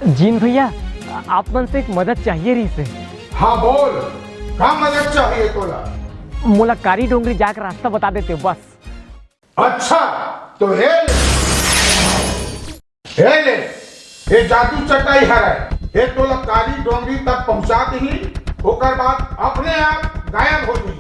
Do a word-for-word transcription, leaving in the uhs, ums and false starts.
Gene भैया, आप मन से एक मदद चाहिए रहिस हे। हाँ बोल, का मदद चाहिए तोला? मोला कारी डोंगरी जाके रास्ता बता देते बस। अच्छा, तो हे ले, हे ले, ये जादू चटाई हरय, ये तोला कारी डोंगरी तक पहुंचा दिही, ओकर बाद अपने आप गायब हो जाही।